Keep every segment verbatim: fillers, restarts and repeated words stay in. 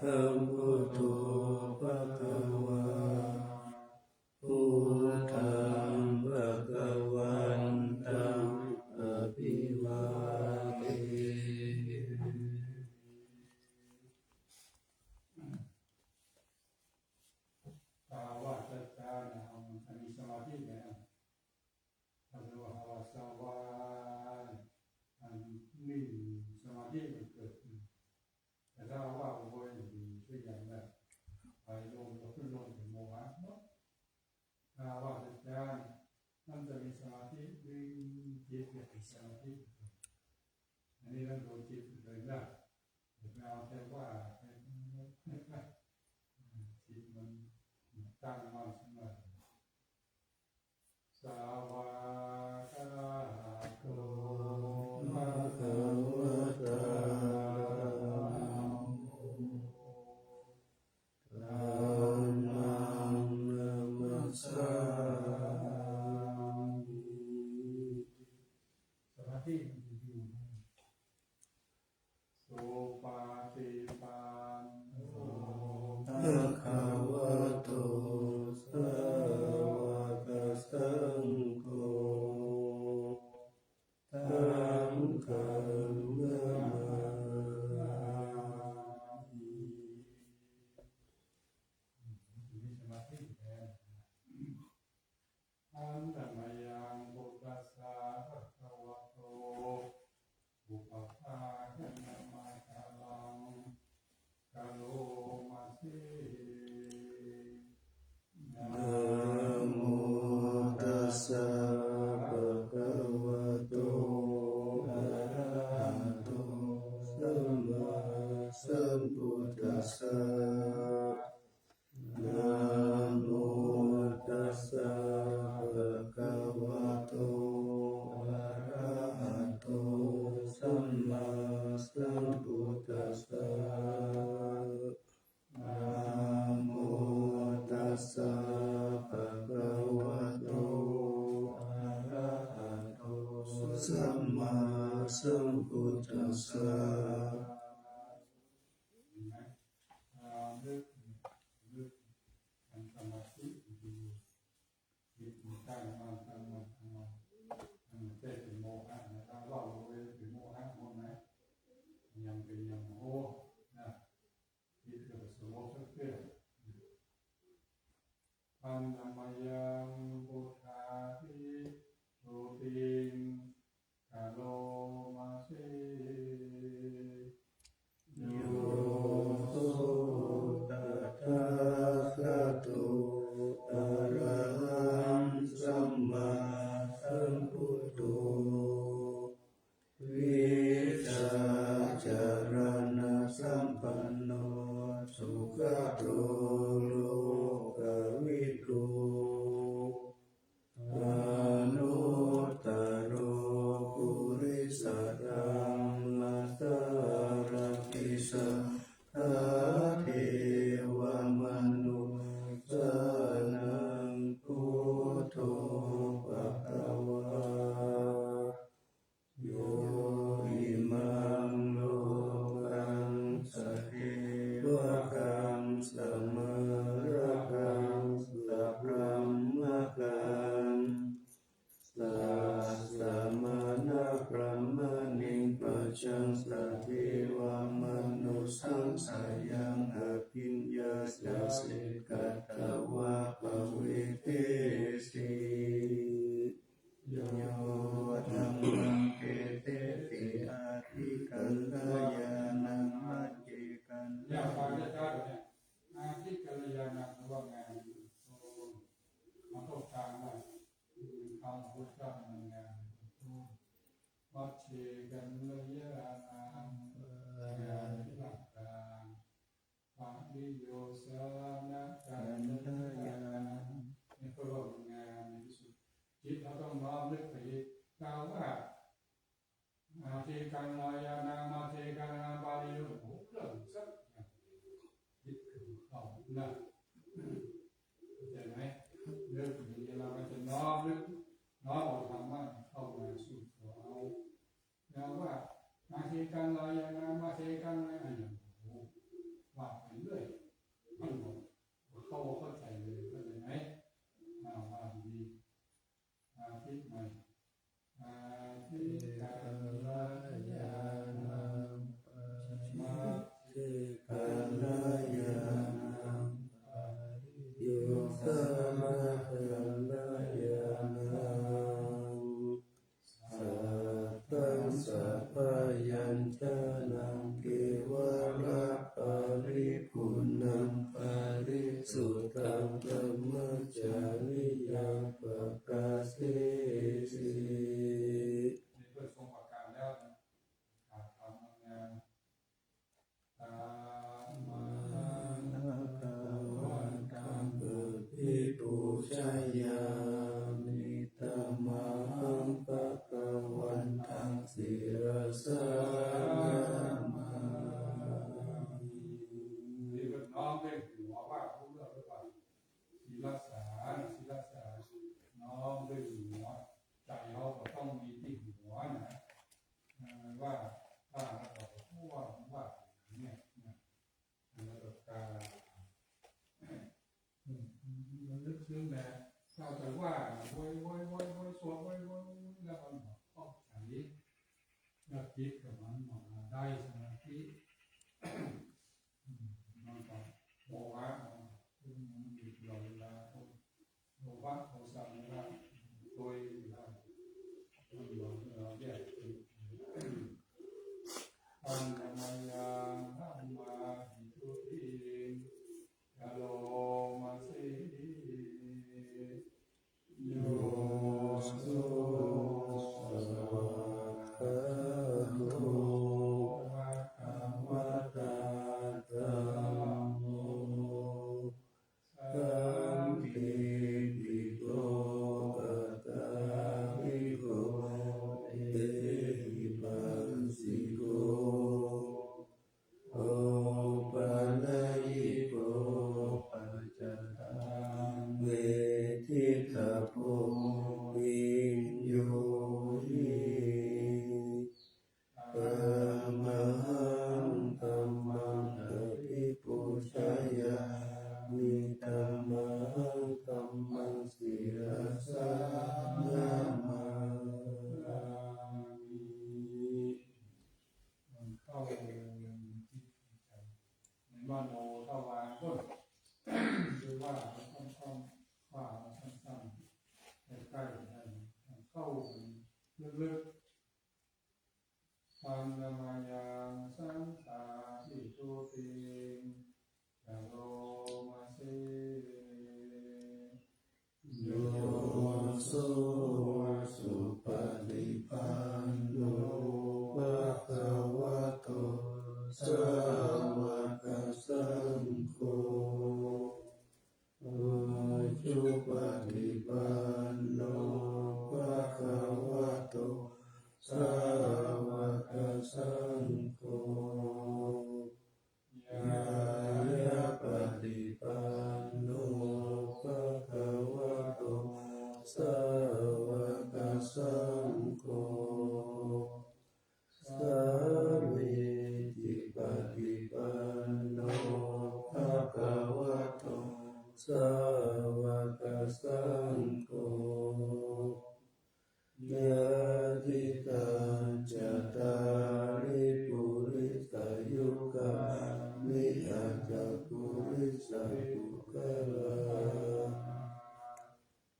Arahaṃ sammāsambuddho bhagavā, buddhaṃ bhagavantaṃ abhivādemi. ถ้าว่าช้าๆ เนี่ย มันจะมีสมาธิไง ถ้าเราว่าสบาย มันนิ่ง สมาธิมันเกิดขึ้น แต่ถ้าว่าโวยดี ช่วยอย่างนั้น ไปลง ก็ขึ้นลงเป็นโมหะเนาะ ถ้าว่าช้าๆ เนี่ย มันจะมีสมาธิ ดึงจิตเนี่ยเป็นสมาธิ อันนี้ต้องดูจิตเลยนะ อย่าไปเอาแต่ว่าไป จิตมันตั้งมั่นขึ้นมา Svākkhāto bhagavatā dhammo, dhammaṃ namassāmi. สมาธิมันจะอยู่ Supaṭipanno bhagavato sāvakasaṅgho, saṅghaṃ namāmi. มีสมาธิอยู่แล้ว Handa mayaṃ buddhassa bhagavato upavhāyanamakāraṃ karoma se. Namo tassa bhagavato arahato sammāsambuddhassa. Namo tassa bhagavato arahato sammāsambuddhassa. Namo tassa bhagavato arahato sammāsambuddhassa. ระลึก ระลึก ทำสมาธิดีๆ จิตมันตั้งมั่น ตั้งมั่น ตั้งมั่น มันไม่ใช่เป็นโมหะนะ ถ้าว่าโวยเป็นโมหะหมดนะ ยังเป็นยังโมนะ จิตก็สงบสักเพื่อ Handa mayaṃ buddhādistutiṃ karoma se. Yo so tathāgato arahaṃ sammāsambuddho, vijjācaraṇasampanno sugato lokavidū, anuttaro purisadammasārathi satthā devamanussānaṃ buddho bhagavā. Yo imaṃ lokaṃ sadevaṃ samārakaṃ sabrahmakaṃ sassamaṇabrāhmaṇiṃ pajaṃ sadevamanussasā yaṃ abhiññāya sikkhitvā pavedesi. Yo dhammamāseṭṭheti ādikalyāṇaṃ majjhekalyāṇaṃ อย่าฟังช้าๆ เนี่ย ādikalyāṇaṃ แปลว่างาน เอาต้นทางว่า คือคำพุทธมันงาน majjhekalyāṇaṃ งานที่หลักการ pariyosānakalyāṇaṃ นี่ก็เรียกว่างานในที่สุด จิตเราต้องน้อมนึกไปที่ กล่าวว่า majjhekalyāṇaṃ majjhekalyāṇaṃ pariyo โอ้โห เรื่องสักอย่าง จิตคือเข้านะ เข้าใจไหม เรื่องอย่างนี้เราก็จะน้อมนึก น้อมเอาธรรมะเข้ามาสู่ตัวเรา แล้วว่า majjhekalyāṇaṃ majjhekalyāṇaṃ อย่าง โอ้โห ว่าไป pūjayāmi, tamahaṃ bhagavantaṃ sirasā namāmi. อันนี้ก็น้อมด้วยหัวว่ารู้เรื่องหรือเปล่า ศีรสา ศีรสา น้อมด้วยหัว ใจเราก็ต้องมีที่หัวนะ เอ่อ ว่า ว่าแล้วก็พูดว่า ว่าอย่างเนี้ยนะ แล้วก็กล่าว อืม มันลึกซึ้งนะ เราจะว่าโวย โวย โวย โวย สวดโวย โวย โวย แล้วมันก็เข้าใจ แล้วจิตก็มัน มันได้สมาธิ อืม มันก็โมหะ มันหยุดหย่อนเวลา โลภะ โทสะ โมหะ โดยเวลา มันหย่อนเวลาแยกเป็น Aṇṇamayaṃ dhammāhi tuṭṭhiṃ caromasi. Yo so svākkhāto bhagavatā dhammo sandiṭṭhiko akāliko ehipassiko opanayiko paccattaṃ veditabbo viññūhi. Tamahaṃ dhammaṃ abhipūjayāmi, tamahaṃ dhammaṃ sirasā namāmi. มันเข้าในจิตในใจ ในมโนทวารต้น หรือว่าเราต้อง ต้องว่าเราสั้นๆ ใกล้ๆ กัน เข้าลึกๆ Aṇṇamayaṃ saṅghāhi tuṭṭhiṃ caromasi. Yo so supaṭipanno bhagavato sāvakasaṅgho, ujupaṭipanno bhagavato sāvakasaṅgho, ñāyapaṭipanno bhagavato sāvakasaṅgho, sāmīcipaṭipanno bhagavato sāvakasaṅgho, yadidaṃ cattāri purisayugāni aṭṭha purisapuggalā,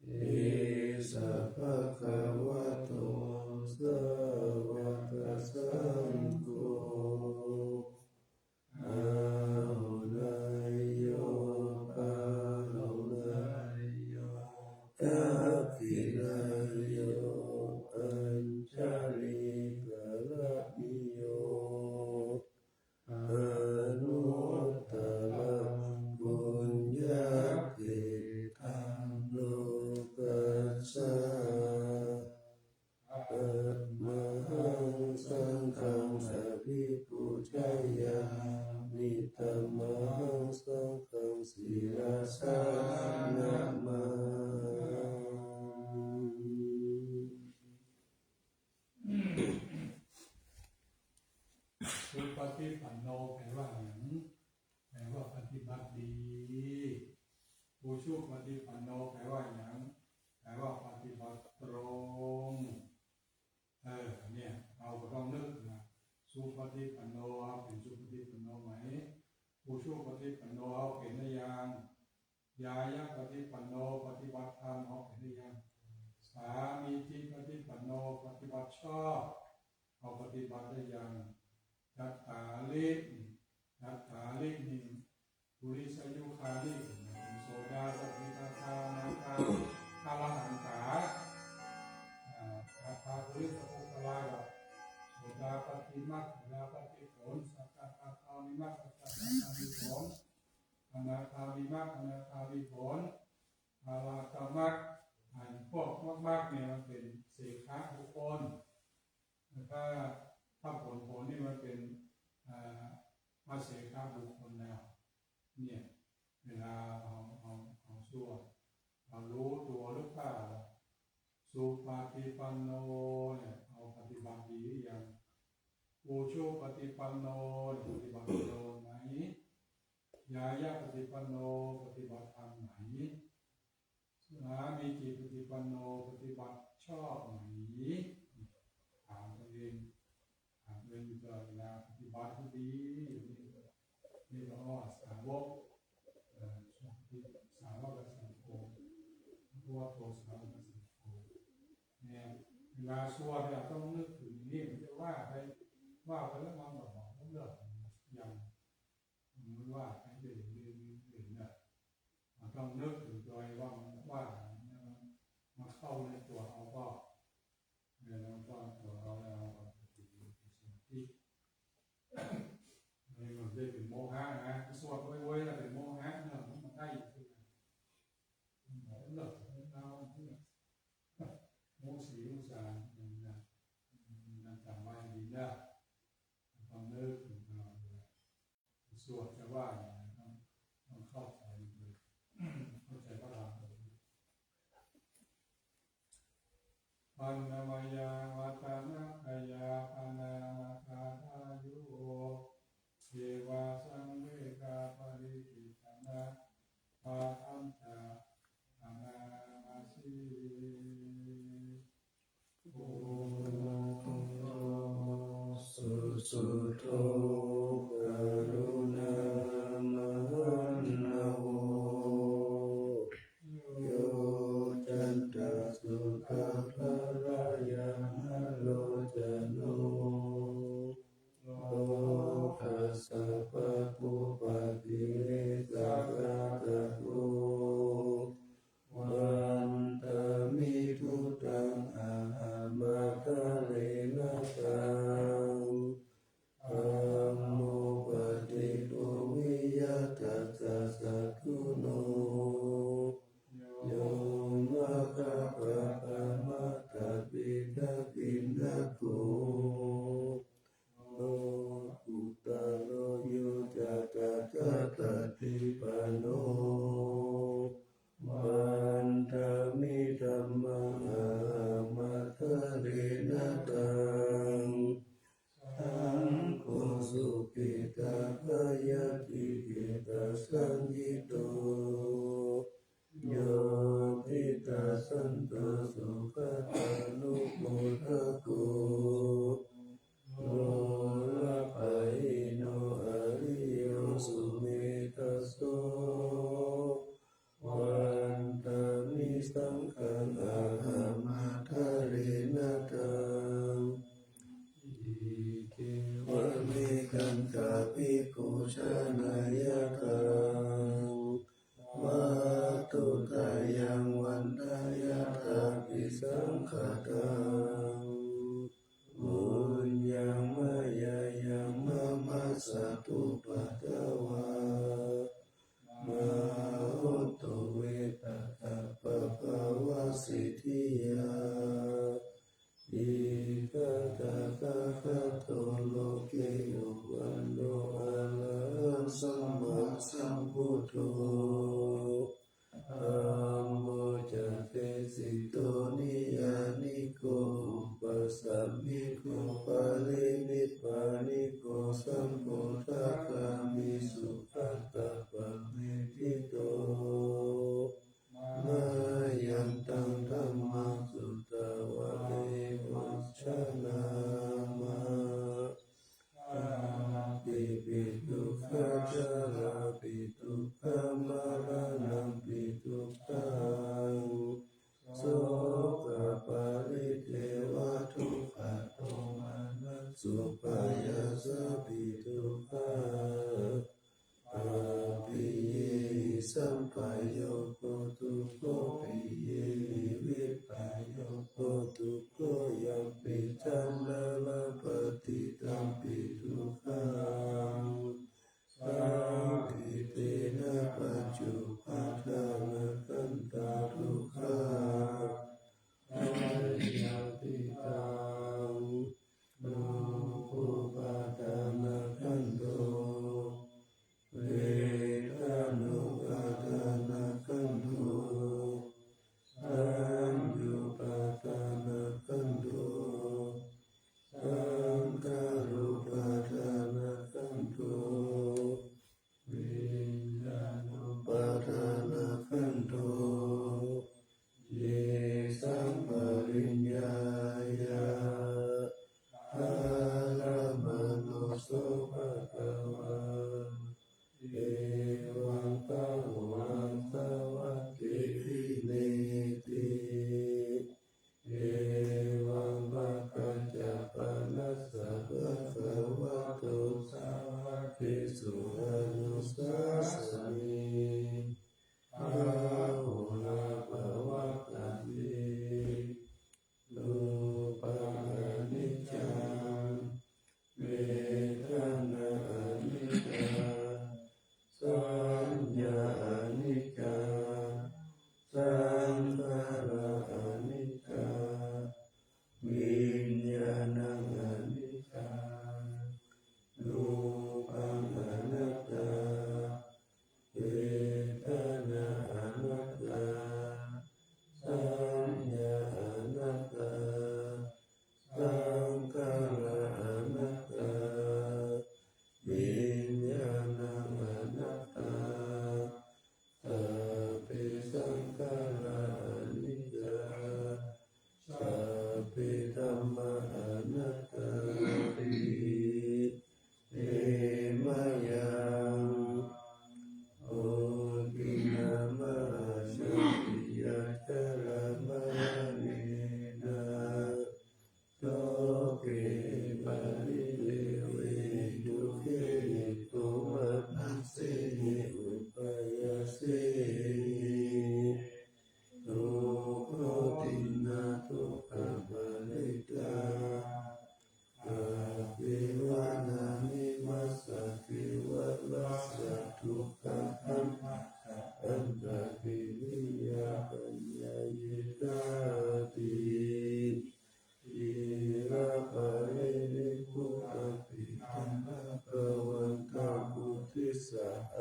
esa bhagavato sāvakasaṅgho, āhuneyyo pāhuneyyo dakkhiṇeyyo añjalikaraṇīyo, anuttaraṃ puññakkhettaṃ lokassā. Tamahaṃ saṅghaṃ abhipūjayāmi, tamahaṃ saṅghaṃ sirasā namāmi. Supaṭipanno แปลว่าหยัง แปลว่าปฏิบัติดี Ujupaṭipanno แปลว่าหยัง แปลว่าปฏิบัติตรง เออ เนี่ย เราก็ต้องนึกนะ Supaṭipanno เป็น Supaṭipanno ไหม Ujupaṭipanno เป็นหรือยัง Ñāyapaṭipanno ปฏิบัติธรรม เอาเป็นหรือยัง Sāmīcipaṭipanno ปฏิบัติชอบ เอาปฏิบัติได้ยัง Cattāri cattāri นี่ purisayugāni เป็นโสดา สกิทาคา อนาคา อรหันตา อ่า อัตถา purisapuggalā โสดาปัตติมรรค โสดาปัตติผล สกทาคามิมรรค สกทาคามิผล อนาคามิมรรค อนาคามิผล อรหัตมรรค อันพวกมรรคๆเนี่ยมันเป็นเสขบุคคล ถ้าถ้าผลผลนี่มันเป็นอ่าอเสขบุคคลแล้ว เนี่ย เวลาเราเราเราชั่ว เรารู้ตัวหรือเปล่า สุปฏิปันโนเนี่ย เราปฏิบัติดีหรือยัง อุชุปฏิปันโนเนี่ย ปฏิบัติตรงไหม ญาญาปฏิปันโน ปฏิบัติธรรมไหม สามีจิปฏิปันโน ปฏิบัติชอบไหม ถามตัวเอง ถามตัวเองอยู่ตลอดเวลา ปฏิบัติให้ดี นี่ก็เรียกว่าสาวก เอ่อ สาวกสังโฆ พระพุทธสาวกสังโฆ เนี่ย เวลาชั่วเนี่ยต้องนึกถึงนี่ มันจะว่าไป ว่าไปแล้วมันบอกบอกเลิกยัง มันว่าไปเรื่อยๆเรื่อยๆนะ มันต้องนึกถึงตัวเองว่ามันว่าอย่างนี้นะ มันมันเข้าในตัวเราก็ เนี่ย มันเข้าในตัวเราแล้วเราก็จะมีสมาธิ นี่มันไม่เป็นโมหะนะ สวดไว้ๆแล้วเป็นโมหะเนี่ย มันได้อยู่ที่ไหน มันบอกเลิกไม่เอาเนี่ย โมสีโมสารอย่างนั้น มันจำไว้ดีนะ ต้องนึกถึงเราเลย สวดจะว่าอย่างไรต้องต้องเข้าใจมันเลย เข้าใจพระธรรมเลย Paṇṇamayā vata nakkhayapanāmakādayo, evasāvekā paṭicca samā pāṭañca bhaṇāma se. Ū namo susuddho karuṇāmahaṇṇavo, yoccantasuddhābhārayaṇhālocano, lokassa pāpūpakilesaghātako, vandāmi buddhaṃ ahamatharena taṃ. Dhammo paṭiruḷhicca tassa satthuno, yo maggapākamatthāpi dakkhiṇaṅgo, lokuttaro yo ca tathāgatipāṇo, vandāmi dhammaṃ ahamatharena taṃ. Saṅgho sukhitā bhayātikhitā saññhito, yo diṭṭhasanto sugatānubodhako, lokapahinno ariyo sumedhaso, vandāmi saṅghaṃ ahamatharena taṃ. Iccevamekañca bhikkhu jānayatthāya, vatthuttayaṃ vandayatthāpi saṅghataṃ. Puññaṃ mayā yaṃ mama satthūpatthava, mā hontu vipattā pāpā va siddhiyā. Itiha tathāgato loke uppanno arahaṃ sammāsambuddho, dhammo ca desito niyyāniko upasamiko parinibbāniko sambodhagāmi sugatāpaṃ niṭṭhito. Mayantaṃ dhammaṃ sutvā devajānāma: jātipi dukkhā jarāpi dukkhā maraṇampi dukkhaṃ, sokaparidevadukkhadomanassupāyāsāpi dukkhā, appiyehi sampayogo dukkho, piyehi vippayogo dukkho, yampidaṃ na labhati tampi dukkhaṃ, saṅkhittena pañcupādānakkhandhā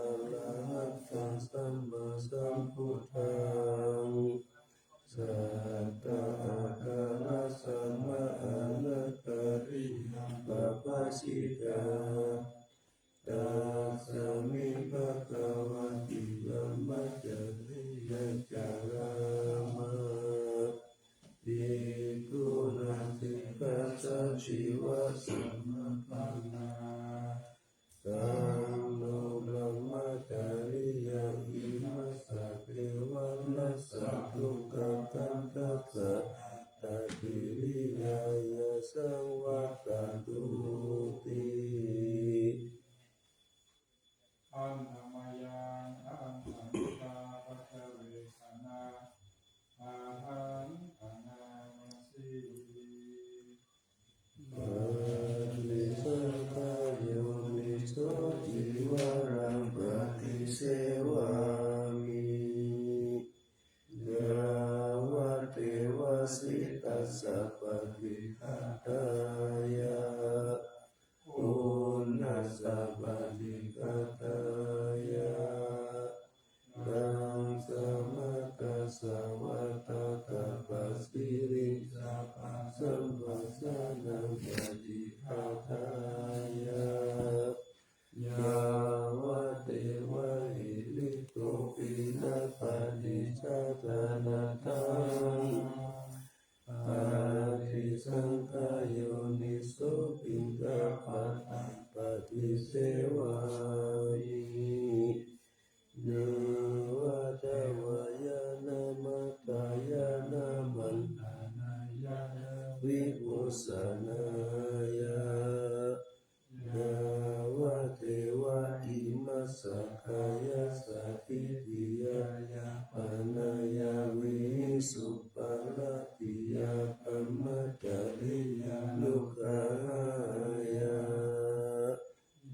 arahaṃ sammāsambuddhaṃ. Satta akārassa mahānagariyā pavajjitā, tasmā bhagavā tiyaṃjayacārāmā bhikkhūnaṃ saṅghassa jīvasamappannā. Taṃ no brahmacariyaṃ imassa devanassa duggataṃ dassa attakiriyāya saṃvattatu ti. Handa mayaṃ ahaṃ paṭiṭṭhā pañcavekkhaṇā ārahaṃ bhaṇāma se. Paṭisaṅkhā yoniso cīvaraṃ paṭisevāmi yāvadeva sītassa paṭighātāya, uṇhassa paṭighātāya, taṃ samaggassa vata tappasiriṃ sapasampajānaṃ paṭighātāya, yāvadeva hirikopinapaṭicchādanatthaṃ. Paṭisaṅkhā yoniso piṇḍapātaṃ paṭisevāmi neva davāya na madāya na maṇḍanāya na vibhūsanāya, yāvadeva imassa kāyassa ṭhitiyā yāpanāya vihiṃsuparatiyā brahmacariyanuggahāya,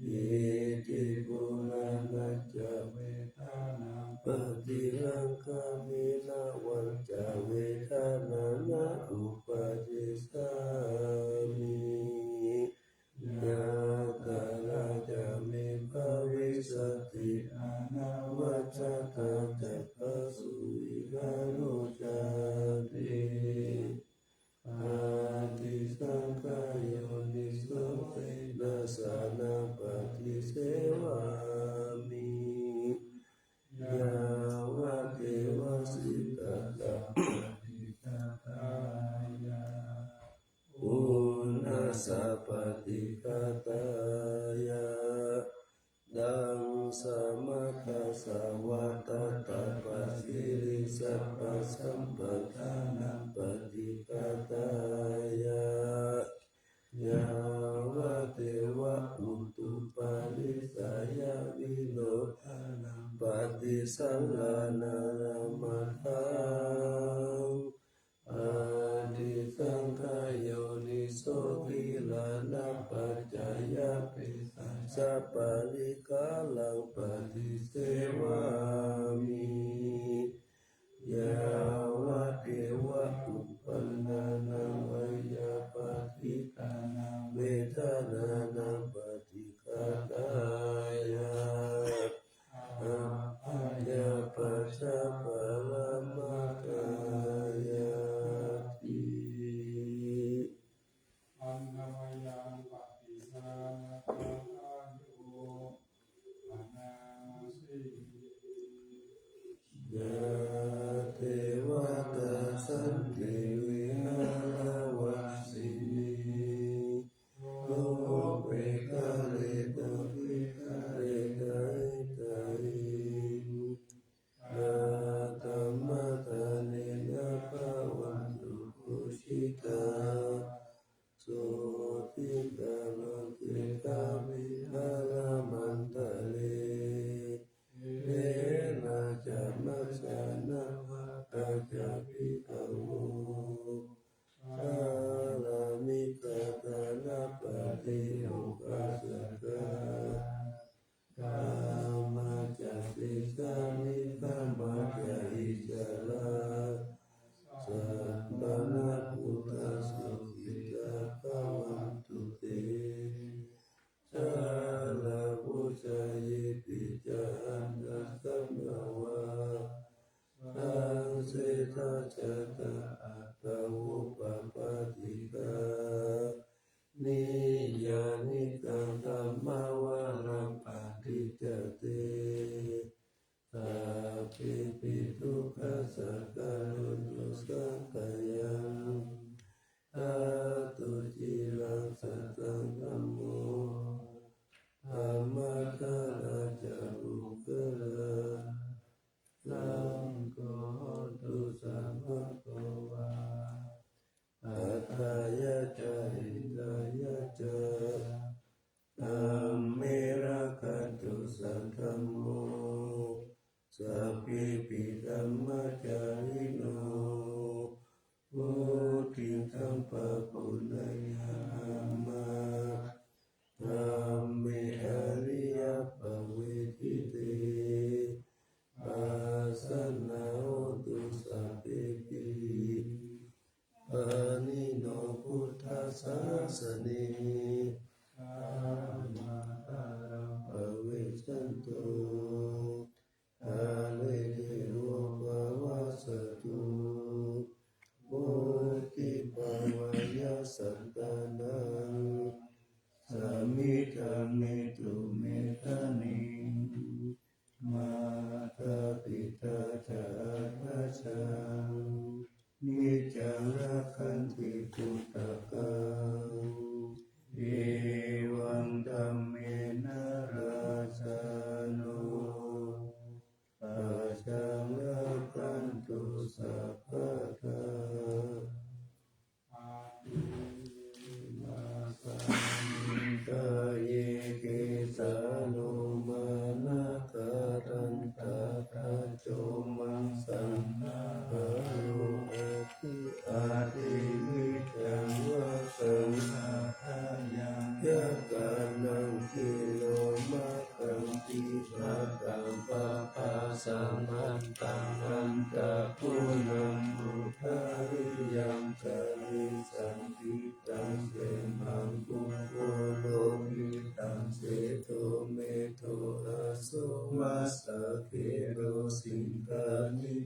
iti purāṇañca vedanaṃ paṭihaṅkhāmi navañca vedanaṃ na uppādessāmi. Yātrā ca me bhavissati anavajjatā ca phāsuvihāro cāti. Paṭisaṅkhā yoniso senāsanaṃ paṭisevāmi yāvadeva sītassa paṭighātāya, uṇhassa paṭighātāya, taṃ samaggassa vata tappasiriṃ sapasampajānaṃ paṭighātāya, yāvadeva utuparissayavinodanaṃ paṭisallānārāmatthaṃ. Paṭisaṅkhā yoniso gilānapaccayabhesajjaparikkhāraṃ paṭisevāmi yāvadeva uppannānaṃ veyyābādhikānaṃ vedanānaṃ paṭighātāya, abyāpajjhaparamatāyāti. Handa mayaṃ paṭisaṅkhā yo bhaṇāma se. Yā devatā santi vihāravāsinī, rūpe ghare bodhighare tahiṃ tahiṃ, katamatthanena bhavantu pūjitā, sotthiṃ karontedha vihāramaṇḍale. Therā ca majjhā navakā ca bhikkhavo, sārāmikā dānapatī upāsakā, gāmā ca desā nigamā ca issarā, sappāṇabhūtā sukhitā bhavantu te. Jalābujā yepi Jatatā athavopapātikā, niyyānikaṃ dhammavaraṃ paṭicca te, sabbepi dukkhassa karontu saṅkhayaṃ. Ṭhātu ciraṃ sataṃ dhammo, dhammaddharā ca puggalā, saṅgho hotu sabbagovā, atthāya ca hitāya ca. Dhamme rakkhatu saddhammo, sabbepi dhammacārino, vuḍḍhiṃ sampāpuṇeyyāma, dhamme ariyappavedite. Pasannā hontu sabbepi, pāṇino buddhasāsane, dhammaddharā pavecchanto, kāle devo pavassatu. Vuḍḍhibhāvāya sattānaṃ, samiddhaṃ netu medaniṃ, mātā pitā ca atrajaṃ, niccaṃ rakkhanti puttakaṃ. Evaṃ dhammena rājāno, pajaṃ rakkhantu sabbadā. Kāye kecā lomā nakhā dantā taco maṃsā, ati ati vittaṃ vataṃ, yakkhānaṃ tilomakhāti, bhaddāṃ pāpāsaṃ vantaṃ, antā bhuṇaṃ udariyaṃ, kalisañci taṃ khemaṃ, pubbo lokitaṃ sedo, medo aso vassa khero, siṅghamhi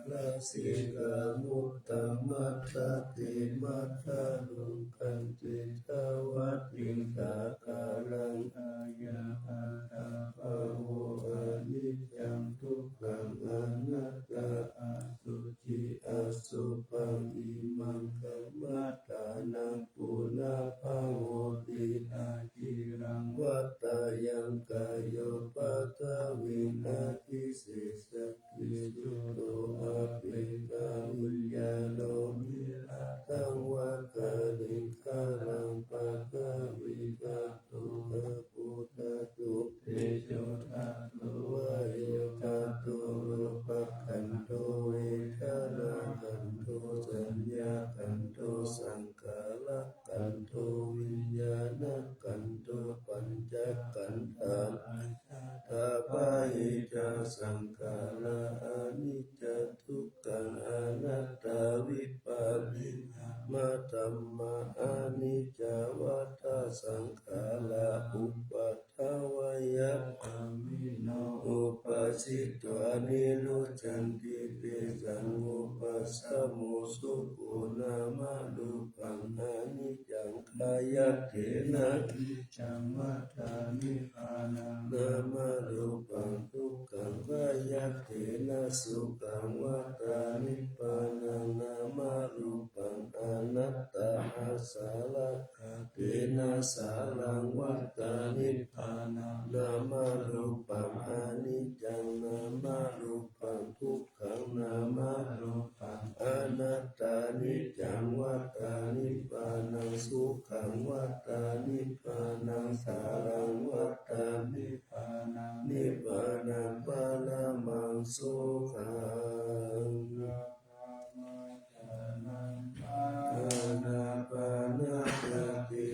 lasikamudda, mattha te mattha lokante, dvattiṃ sakalaṃ, ayapaddabhavo aniccaṃ, dukkhaṃ anattā, asuci asubhaṃ, imaṃ kammadānaṃ punabbhavoti, aciraṃ vata yaṃ kāyo, paṭhaviṃ adhisessati, chuddho appena viññāṇo, niradaṃ vata nikkhaṇaṃ, paṭhavīdhātu abbhuggatu, tejodhātu vāyodhātu, rūpakkhandho vedanākkhandho, saññākkhandho saṅkhārakkhandho, viññāṇakkhandho, pañcakkhandhā. Ajjhattapaccayā saṅkhārā, aniccā dukkkhā anattā, vipariṇāmadhammā, aniccā vata saṅkhārā, uppādavayadhammino, uppajjitvā nirujjhanti, tesaṃ vūpasamo sukho. Nāmarūpaṃ aniccaṃ, bhayatthena niccaṃ, vata nibbānaṃ. Nāmarūpaṃ dukkhaṃ, bhayatthena sukhaṃ, vata nibbānaṃ. Nāmarūpaṃ anattā, āsarakkhatena saraṃ, vata nibbānaṃ. Nāmarūpaṃ aniccaṃ, nāmarūpaṃ dukkhaṃ, nāmarūpaṃ anattā, niccaṃ, vata nibbānaṃ. Sukhaṃ, vata nibbānaṃ. Saraṃ, vata nibbānaṃ. Nibbānaṃ paramaṃ sukhaṃ. Ānāpānassati.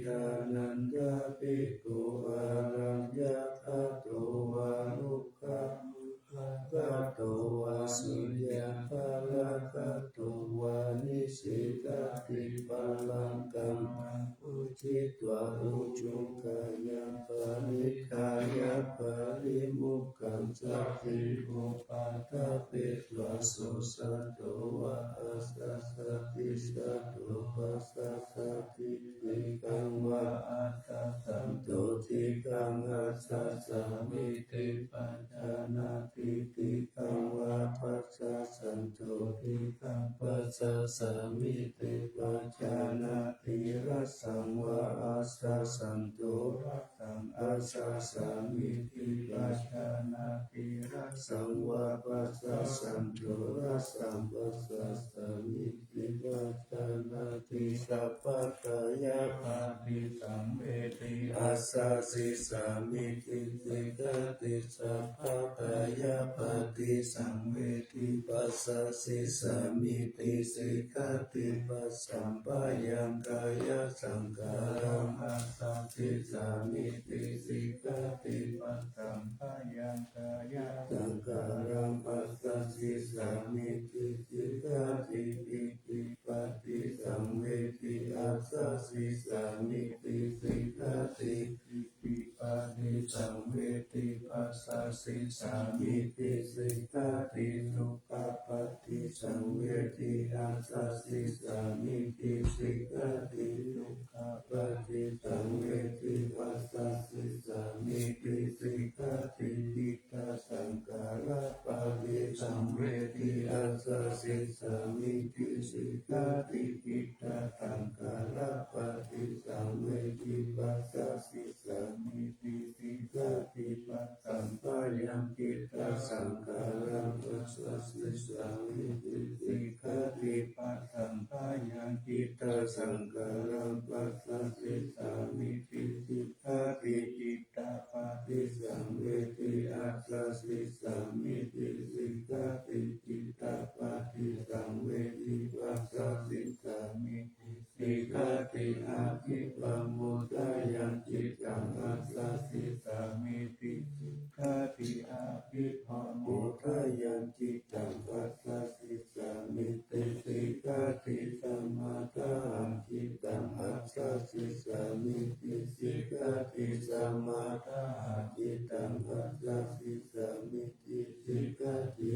Idantaṃ bhikkhu araññagāto vā, rukkhamūlagato vā, seyyathāgato vā, nisesatikaraṃ kammaṃ, ujjitvā ujuṃ kāyaṃ, parittājja pari mukhassa ti upādāpetvā so saddo vā asassati, saddo passassati, diṭṭhaṃ vā asassando diṭṭhaṃ assassamiti pajānāti, diṭṭhaṃ vā passassan do diṭṭhaṃ passassamiti pajānāti, rassaṃ vā asassanto rassaṃ assassamiti pajānāti, rassaṃ vā passassanto rassaṃ passassamiti pajānāti, sabbakāyappaṭisaṃvedi assasissamiti sikkhati, sabbakāyappaṭisaṃvedi passasissamiti sikkhati, passamphayaṃ kāyasaṅkhāraṃ assasissamiti sikkhati, passamphayaṃ kāyasaṅkhāraṃ passasissamiti sikkhati, iddhippaṭisaṃvedi assasissamiti sikkhati, iddhippaṭisaṃvedi passasissamiti sikkhati, sukhapaṭisaṃvedi assasissamiti sikkhati, dukkhapaṭisaṃvedi passasissamiti sikkhati, khittasaṅkhārapaṭisaṃvedi assasissamiti sikkhati, khittasaṅkhārapaṭisaṃvedi passasissamiti sikkhati, passamphayaṃ khittasaṅkhāraṃ passasissamiti sikkhati, passamphayaṃ khittasaṅkhāraṃ passasissamiti sikkhati, khittapaṭisaṃvedi assasissamiti sikkhati, khittapaṭisaṃvedi passasissamiti sikkhati, abhipamuddayaṃ cittaṃ assasissamiti sikkhati, abhipamuddayaṃ cittaṃ passasissamiti sikkhati, samaddāhaṃ cittaṃ assasissamiti sikkhati, samaddāhaṃ cittaṃ assasissamiti sikkhati,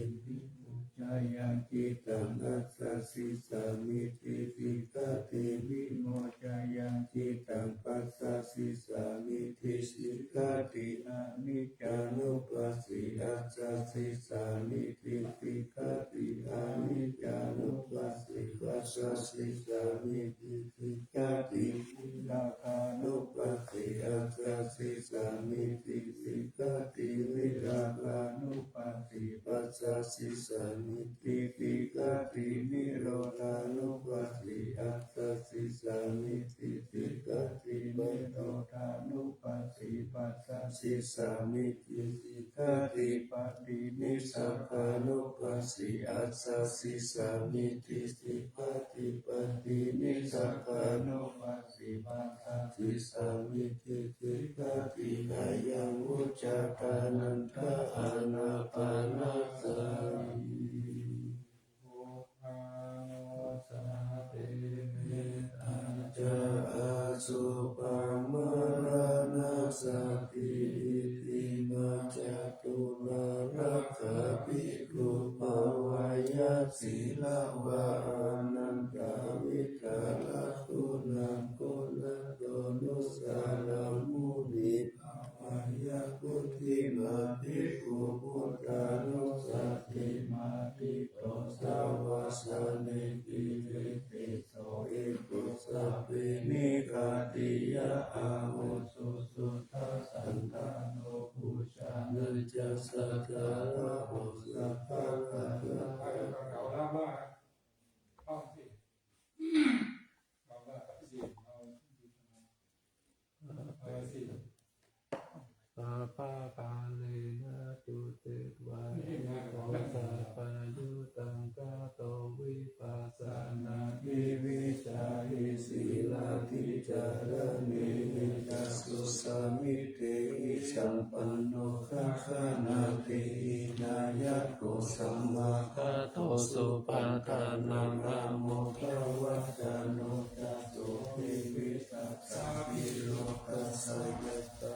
vimoccayaṃ cittaṃ assasissamiti sikkhati, vimoccayaṃ cittaṃ passasissamiti sikkhati, aniccānupassī assasissamiti sikkhati, aniccānupassī passasissamiti sikkhati, virāgānupassī assasissamiti sikkhati, virāgānupassī passasissamiti sikkhati, nirodhānupassī assasissamiti sikkhati, nirodhānupassī passasissamiti sikkhati, paṭinissagānupassī assasissamiti sikkhati, paṭinissagānupassī passasissamiti sikkhati, ayaṃ vuccatānanda ānāpānasati. Buddhānussati, mettā ca āsuvā maraṇāsati, itthiṃ ca caturāgā bhikkhū bhāweyya sīlavā ānandavidhāraguṇaguṇato nāthonussaraṃ muni bhāweyya. Puthimā bhikkhū buddhānussati, mātito ca vāsanī girītisso, eko sabbe nigghātiyā ahuṃ susuddhasaṅghāto bhū janañca sadarāho sabbakāyā. เอาสิ เอาละสิ เอา เอาสิ Sabbapāṇinayo cittvā นี่มาของ cittaṃ sampayuttaṃ cato vipassanā viviccāhi sīlādhicaraṇehi cakkhusamit tehi sampanno gaganāti hīnayaggo samāgato supaṭṭhānaṃ āmodavacano ca sohi vitakkabhiro tathāgatā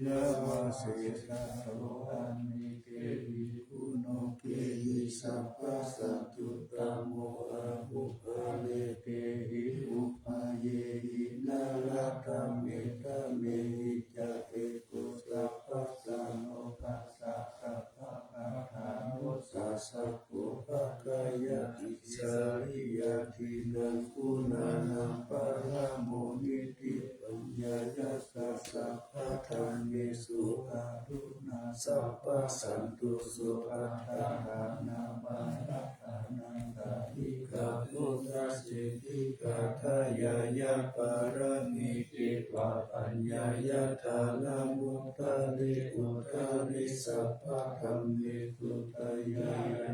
Yāva sesato anīkehi guṇokehi sabbasattuttamo ahu anekehi upāyehi nāraddhamettamehi ca eko sabbassāno passa sabbadhanassāya sakko pākkhāya isariyā dīnaṃ guṇānaṃ paramoniṭṭhi paññāya ca sabbadhammesu pāturahu na sabbasantuso atthadānā parādhānā sādhikā buddhasiddhikā dāyāyā pāramī citvā paññāya dānamuttari uttari sabbadhammesu dāyāyā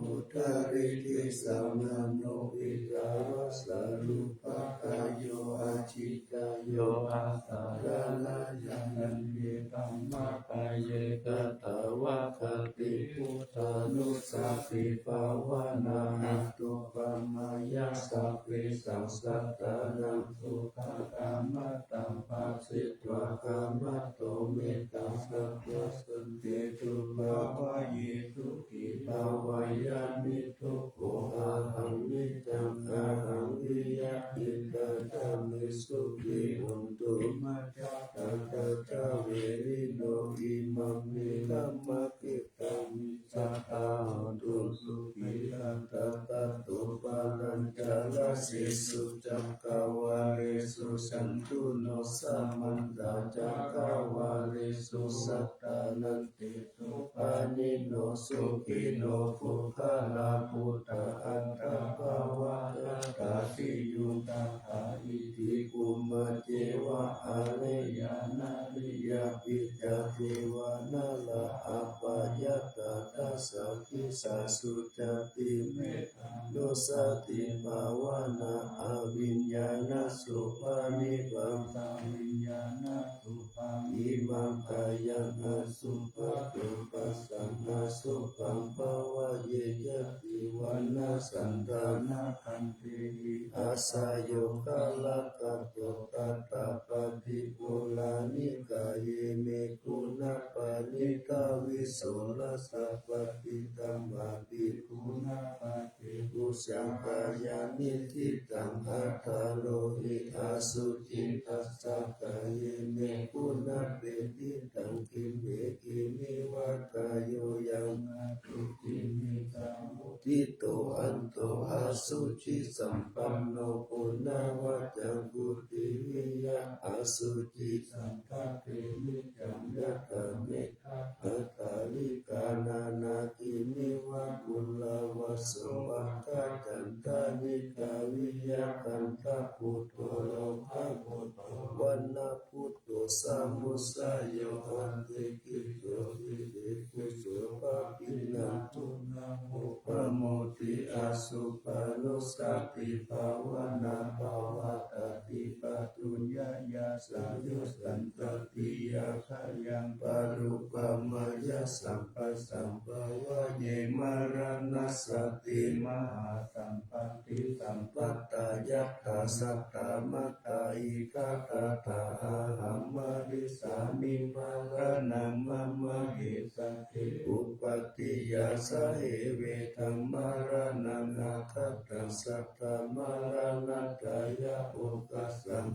uttaridhi samāno viṭṭhava sarūpakāyo ajjhittayo aṭṭhārāya yaṃ kheṭṭaṃ matthake katvāna buddhānussatibhāvanā anupamayā sabbesaṃ sattānaṃ sukhakaṃ mattaṃ bhāsitvā kamato mettaṃ sabbasaṃ te tu bhāvaye sukhī bhāvaye niddukkho ahaṃ niccaṃ ahaṃ viya ittā ca me sukhī hontu majjhattattā ca verino imaṃ me kammakkhetaṃ missatā hontu sukhī atthapatto pāṇañcarasesu cakkavāḷesu cantūno samantā cakkavāḷesu attānante supāṇino sukhino puggalā buddhā attabhāvagatā viññūhīti. Bhummā ceva āreya nāriyā picca devā nalā appayakkhatā saddisāsu cāti me ttā nussatibhāvanā abhiññānasubhaṃ nibbānaviññānasubhaṃ imaṃ kāyaṃ asubhaṃ dupassaṃ asubhaṃ bhāvaye yadi vaṇṇasaṃ dānakkhandhehi asayogāharato tattha paṭipūraṇikāye me guṇā paṇītā visuddhā sabbadhi dhammāti guṇā paṭibujjhaṃ kāyaṃ niṭṭhitaṃ aṭṭharohi asuciṃ tassa kāye me guṇā peṭṭhitaṃ khime khimiva kāyo yaṃ asuciṃ nisaṃ vuṭṭhito anto asucisampanno guṇavaccaṃ kuṭīviya asuci saṅghake niccaṃ yattha me ttā attarikā nānākhimiva kulavasavā kaccantā nikkāmiya kaṇṭaputto lokaputto vaṇṇaputto samudayo atthi kiccho titthi puccho pāpiṇaṃ punappamoti. Asubhanussatibhāvanā pavattati pāturaññāya sayo santatiyā khayaṃ parūpamāya sabbasaṃ bhāvaye maraṇassati mahāsampatti sampattā yattha sattā mattā itthattatthā ahaṃ marissāmi maraṇaṃ mama esa te upatthiyā sahe vedaṃ maraṇaṃ aggaṭaṃ satthamaraṇatthāya okāsaṃ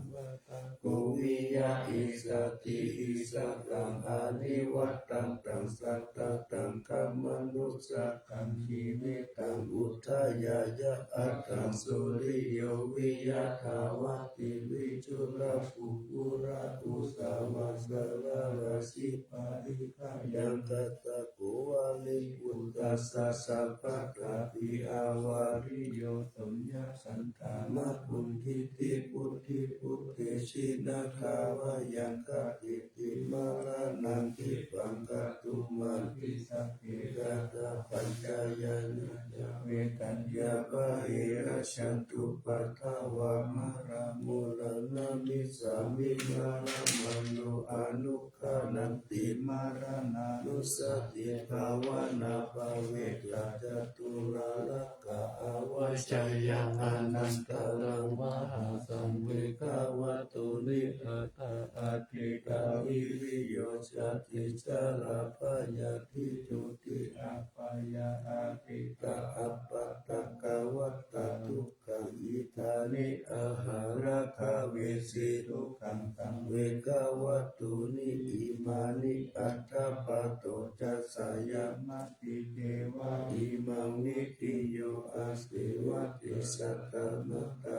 ko viya issati issakaṃ anivajjitaṃ sattataṃ khamatu sakkaṃ jīvitaṃ udayāya aṭṭhaṃsu riyo viya thāvatī vichū ra pugghula usa vasala rajjipālikayaṃ gaṭṭha ko vāriputtassa sabbadhapi avāriyo soññasaṭṭhā makuṃ diṭṭhi vuḍḍhi bhūte jinagā va yaṃ khantīti maraṇaṃ khippaṃ kātumatthi sakkhī katthapaccayāni ca vedaññā bāhirajjhattupaddavā maraṃ maraṇaṃ nissāmi maraṃ maro anu khananti maraṇānussatibhāvanā Vanabhaveta caturālakā avajjāya anantarā mahāsaṅghe Vegavatthuni aṭṭha atthikā viriyo satthi carā byādhi juti apāyā atītā appaṭitakā vattā dukkhā idāni aharakā vesi dukkhaṃ taṃ Vegavatthuni imāni aṭṭha paṭo cāsāya matice vā imaṃ niṭṭhiyo āsi vati saddhammattā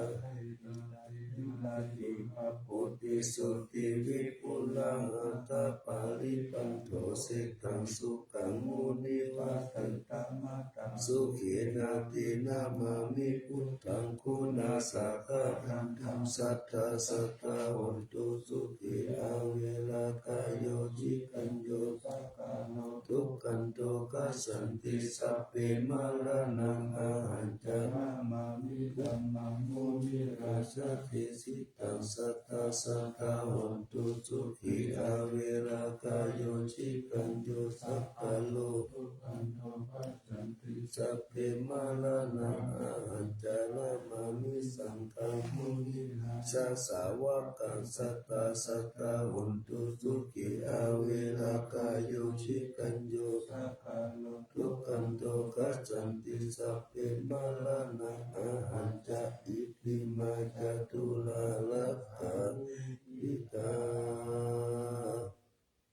Putisotthi vipulā aṭṭha parivaṇṇo seṭṭhaṃ sukhaṃ munivaravacanaṃ sukhena te namāmi buddhaṃ guṇasaṅghaṃ satthā sadā hontu sukhī averā kāyo cirañño sakko dukkanto gacchanti sabbe maraṇaṃ ahañca namāmi dhammaṃ munirājā desitaṃ satthā sadā hontu sukhī averā kāyo cirañño sakko dukkanto gacchanti sabbe maraṇaṃ ahañca namāmi saṅghaṃ munirājā sāvakaṃ satthā sadā hontu sukhī averā kāyo cirañño sakko dukkanto gacchanti sabbe maraṇaṃ ahañca. Itimā caturālakā vītikā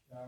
ca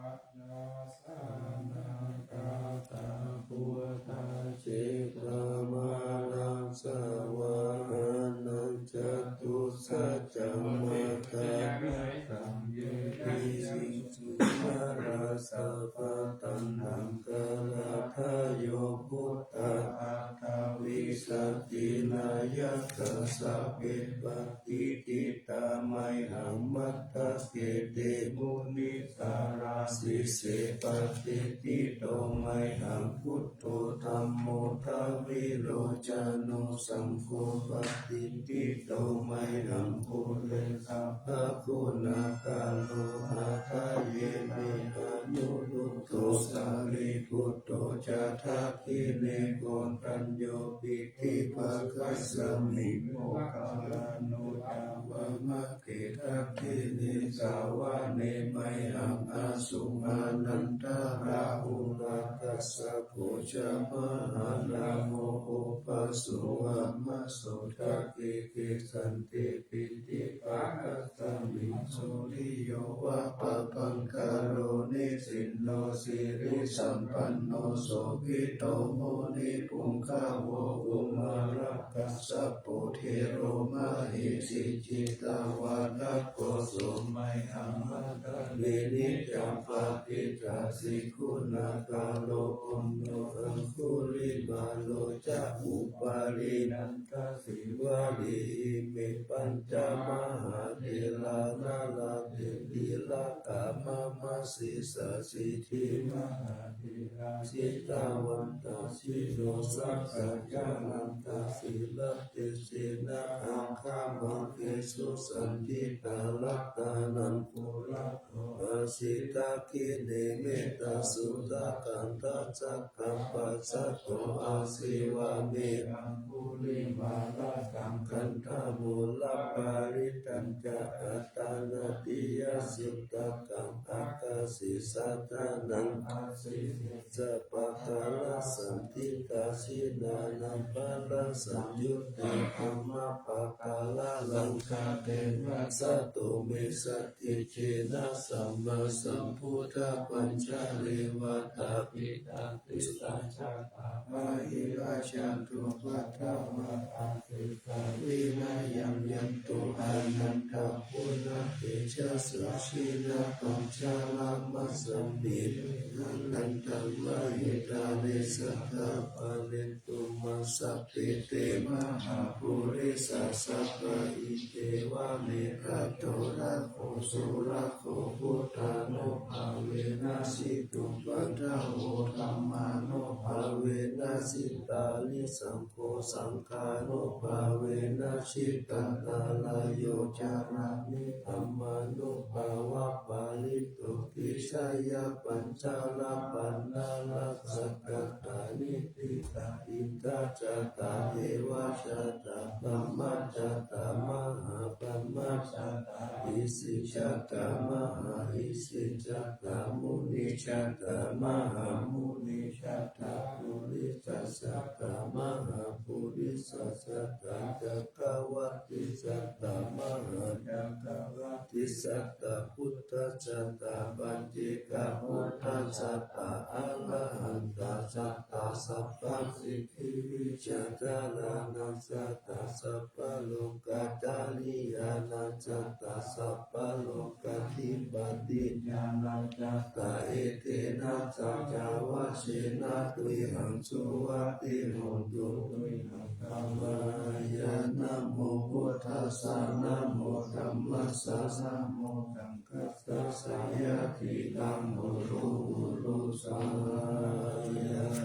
yāsanāgatā buddhā jetvā māraṃ savāhanaṃ catusaccāmatarasaṃyuttā visuddhā mahasaṅghalābhasatāpadānaṃ buddhā aṭṭhavīsati nāyakā sabbe patiṭṭhi tā mayhaṃ matthake te munissarā sīse patiṭṭhito mayhaṃ buddho dhammo dvilocano saṅgho patiṭṭhito mayhaṃ ure sabbaguṇākaro hadaye me anuruddho sārīputto ca dakkhiṇe koṇḍañño piṭṭhibhāgasmiṃ moggallāno ca vāma ke dakkhiṇe savane mayhaṃ āsuṃ ānandarāhulā kassapo ca mahānāmo ubhāsuṃ vāmasotake. Kesante piṭṭhibhāgasmiṃ suriyo va pabhaṅkaro nisinno sirisampanno sobhito munipuṅgavo. Kumārakassapo thero mahesī cittavādako so mayhaṃ vadane niccaṃ patiṭṭhāsi guṇākaro. Puṇṇo aṅgulimālo ca upālī nandasīvalī ime pañca mahātherā nalāṭe tilakā mama. Sesāsīti mahātherā jitavantā jinosā ca jalantā sīlatejena aṅgamaṅgesu saṇṭhitā. Ratanaṃ purato āsi dakkhiṇe mettasuttakaṃ dhajaggaṃ pacchato āsi vāme aṅgulimālakaṃ. Khandhamoraparittañca āṭānāṭiyasuttakaṃ ākāse chadanaṃ āsi sesā pākārasaṇṭhitā. Jinānaṃ balasaṃyuttā dhammapākāralaṅkatā vasato me saddhijena sammāsambuddhapañjare. Vātapittādisañjātā bāhirajjhattupaddavā asesā vinayaṃ yantu anantaguṇatejasā. Jinapañjaramajjhamhi viharantaṃ mahītale sadā pālentu maṃ sabbe te mahāpurisāsabhā. Iccevamanto rakkho surakkho buddhānubhāvena jitu paddavo dhammānubhāvena jitārisaṅ gho saṅghānubhāvena jitantarāyo carāmi dhammānubhāvapālito. Tisayapañjarapaṇṇaraṃ Sakkatā Niṭṭhitā, Indā ca tā devā ca tā, Brahmā ca tā mahābrahmā ca tā, Isī ca tā mahāisī ca tā, Munī ca tā mahāmunī ca tā, Purisa ca tā mahāpurisa ca tā, Cakkavatti ca tā mahācakkavatti ca tā, Buddha ca tā, Paccekabuddha ca tā, Arahantā ca tā, Sabbasiddhivijjādharāṇā ca tā, Sabbalokadhāriyānā ca tā, Sabbalokadhipatiñāṇā ca tā, Etena saccavajjena tuyhaṃ suvatthi hotu, tuyhaṃ karomi. Namo buddhassa, namo dhammassa, namo saṅghassa, jayasiddhaṃ hotu, hotu jayasiddhaṃ.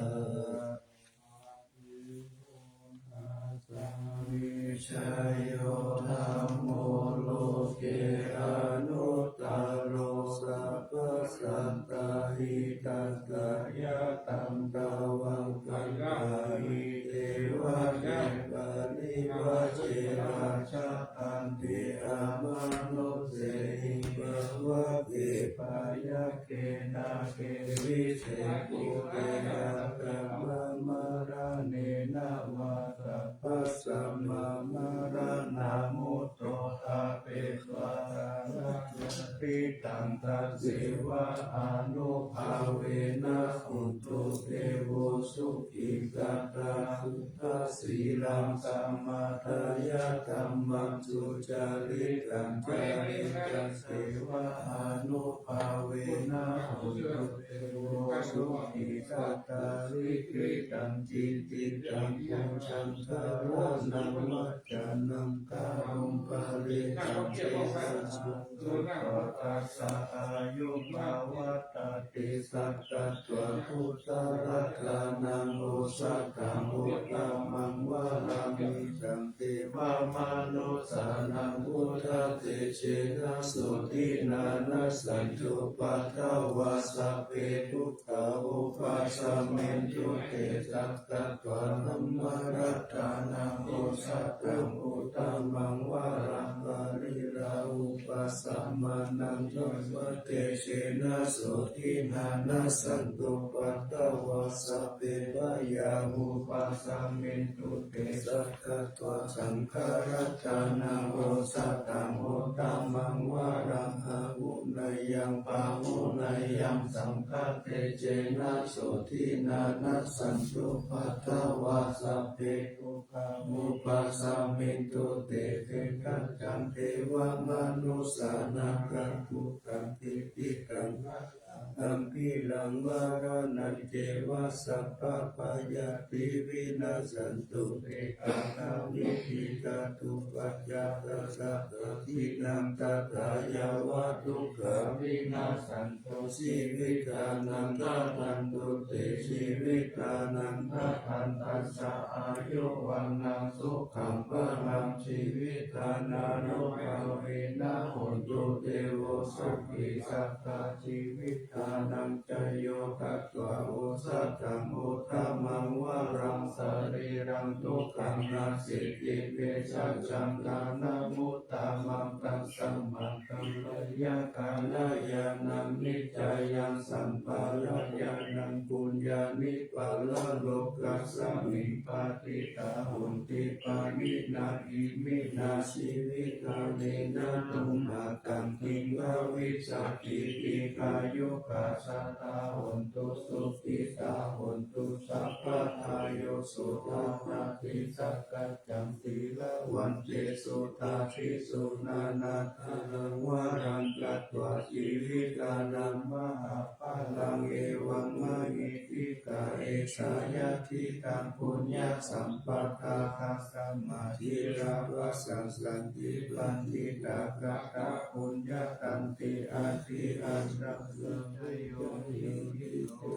Vijayo dhammo loke anuttaro, sabbasattahitatthāya, taṃ tvaṃ gaṇhāhi devake parivajje. Rājadaṇḍe amanussehi pavake byagghe nāge vise khuddhe, akamma maraṇena vā sabbasmā maraṇā mutto, sabbe sattā jātimatthitaṃ, tasseva ānubhāvena hotu devo sukhī sadā. Suddhasīlaṃ samādāya, dhammaṃ sucaritaṃ careyya, tasseva ānubhāvena hotu devo sukhī sadā. Sikkhitaṃ cintitaṃ pūjaṃ dhāraṇaṃ vācanaṃ kāruṃ, parittaṃ devānaṃ sutvā tassa āyuṃ pavaḍḍhati. Sakkatvā buddharātanaṃ osathaṃ uttamaṃ varaṃ, hitaṃ devamanussānaṃ, buddhatejena sotthinā nassantupaddavā, sabbe dukkhā vūpasamentu te. Sakkatvā dhammaratanaṃ osathaṃ uttamaṃ varaṃ, pariḷāhūpasamanaṃ, dhammatejena sotthinā nassantupaddavā, sabbe bhayā vūpasamentu te. Sakkatvā saṅgharatanaṃ osathaṃ uttamaṃ varaṃ, āhuneyyaṃ pāhuneyyaṃ, saṅghatejena sotthinā nassantupaddavā, sabbe dukkhā vūpasamentu te. Tiṭṭhañca devamanussānaṃ, rakkhuttaṃ cintitaṃ, amhiṃ maraṇañceva, sabbabhayāpi vinassantu te. Kālamahitvāna, paccattaṃ sabbaṃ, khīṇaṃ tathā yāva, dukkhā vinassantu, jīvitānaṃ dadantu te. Jīvitānaṃ dadantassa āyu, vaṇṇaṃ sukhaṃ balaṃ, jīvittānānubhāvena, hotu devo sukhī sadā. Jīvittānañca yo tatvā osathaṃ uttamaṃ varaṃ, sarīraṃ dukkhaṃ nasīti, pesajaṃ ṭhānamuttamaṃ, tasmā kalyāṇakalyāṇaṃ, niccāyaṃ sampadakkhaṇaṃ, puññāni paralokasmiṃ, patiṭṭhā honti pāṇinā. Iminā jīvitānena, tumhākaṃ kiṃ bhavissati, dīghāyukā sadā hontu, sukhitā hontu sabbadā. Yo sutvā paṭisakkhātaṃ, sīlavantesu dāsīsu, nānātharaṃ varaṃ katvā, jīvitā mahapphalāṃ, evaṃ mahīdhikā, esā yadidaṃ puññasampadā. Tasmā sīlabhāsaṃ santi, paṇḍitāgatā puññatanti, adhighataṃ saṅgho yo nikkhamatto.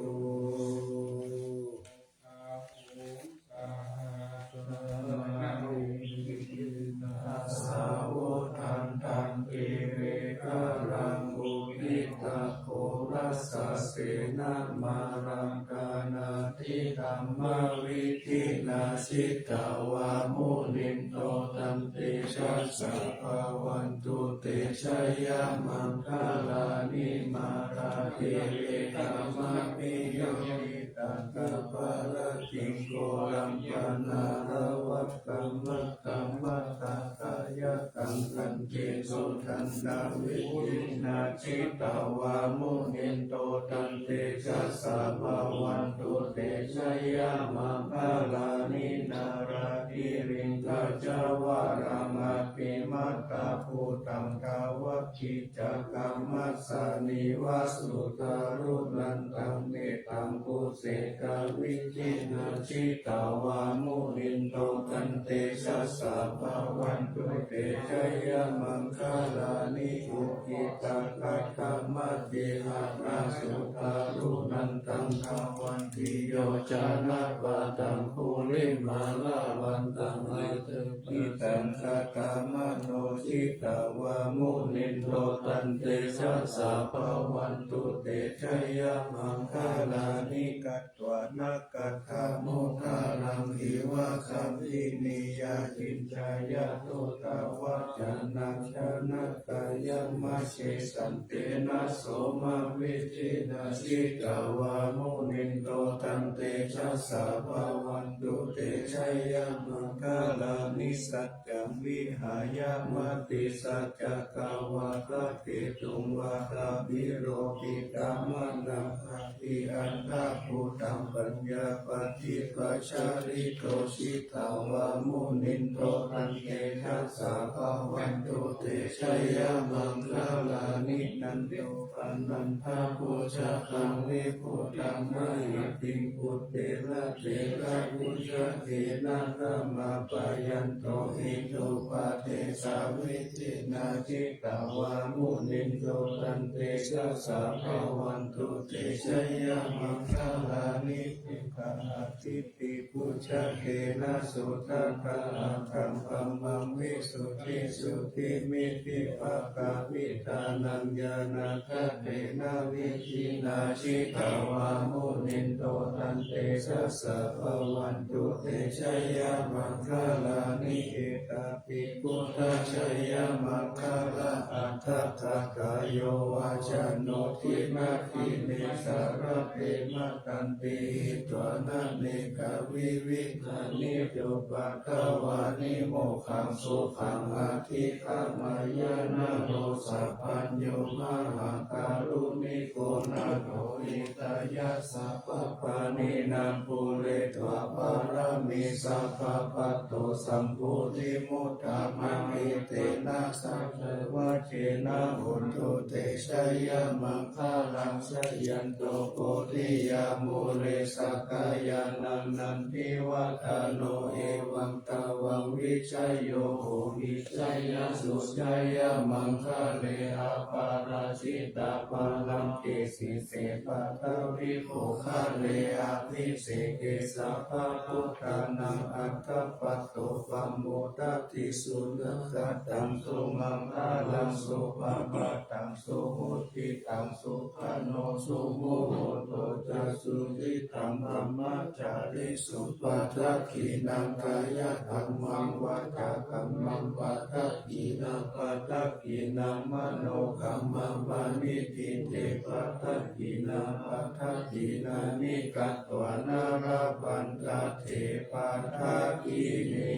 Sāvudhantaṃ girigabbharaṃ, uditaghorasasenā māraṃ dānādidhammavidhinā jitavā munindo taṃtejasā bhavatu te jayamaṅgalāni. Mārātirekamabhiyujjhitasabbarattiṃ ghorampa nāḷavakamakkhamathaddhayakkhaṃ khantīsudantavidhinā jitavā munindo taṃtejasā bhavatu te jayamaṅgalāni. Nāḷāgiriṃ gajavaraṃ atimattabhūtaṃ dāvaggicakkamasanīva sudāruṇantaṃ mettambusekavidhinā jitavā munindo taṃtejasā bhavatu te jayamaṅgalāni. Ukkhittakhaggamatihatthasudāruṇantaṃ dhāvantiyojanapathaṅgulimālavantaṃ aṭṭhaṅgicakkhamasanīva jitavā munindo taṃtejasā bhavatu te jayamaṅgalāni. Katvāna kaṭṭhamudaraṃ iva gabbhinīyā ciñcāya duṭṭhavacanaṃ janakāyamajjhe santena somavidhinā jitavā munindo taṃtejasā bhavatu te jayamaṅgalāni. Saccaṃ vihāya matisaccakavādaketuṃ vādābhiropitamanaṃ atiandhabhūtaṃ paññāpadīpajalito jitavā munindo taṃtejasā bhavatu te jayamaṅgalāni. Nandopanandabhujagaṃ vibudhaṃ mahiddhiṃ puttena therabhujagena damāpayanto iddhūpadesavidhinā jitavā munindo taṃtejasā bhavatu te jayamaṅgalāni. Duggāhadiṭṭhibhujagena sudaṭṭhahatthaṃ brahmaṃ visuddhijutimiddhibakābhidhānaṃ ñāṇāgadena vidhinā jitavā munindo taṃtejasā bhavatu te jayamaṅgalāni. Etāpi buddhajayamaṅgalaaṭṭhagāthā yo vācano dinadine sarate matandī hitvānanekavividhāni cupaddavāni mokkhaṃ sukhaṃ adhigameyya naro sapañño. Mahākāruṇiko nātho hitāya sabbapāṇinaṃ pūretvā pāramī sabbā patto sambodhimuttamaṃ. Etena saccavajjena hotu te jayamaṅgalaṃ. Jayanto bodhiyā mūle sakyānaṃ nandivaḍḍhano evaṃ tvaṃ vijayo hohi jayassu jayamaṅgale. Aparājitapallaṅke sīse paṭhavipokkhare abhiseke sabbabuddhānaṃ aggappatto pamodati. Sunakkhattaṃ sumaṅgalaṃ supabhātaṃ suhuṭṭhitaṃ sukhaṇo sumuhutto ca suyiṭṭhaṃ brahmacārisu padakkhiṇaṃ kāyakammaṃ vācākammaṃ padakkhiṇaṃ padakkhiṇaṃ manokammaṃ paṇidhī te padakkhiṇā. Padakkhiṇāni katvāna labhantatthe padakkhiṇe.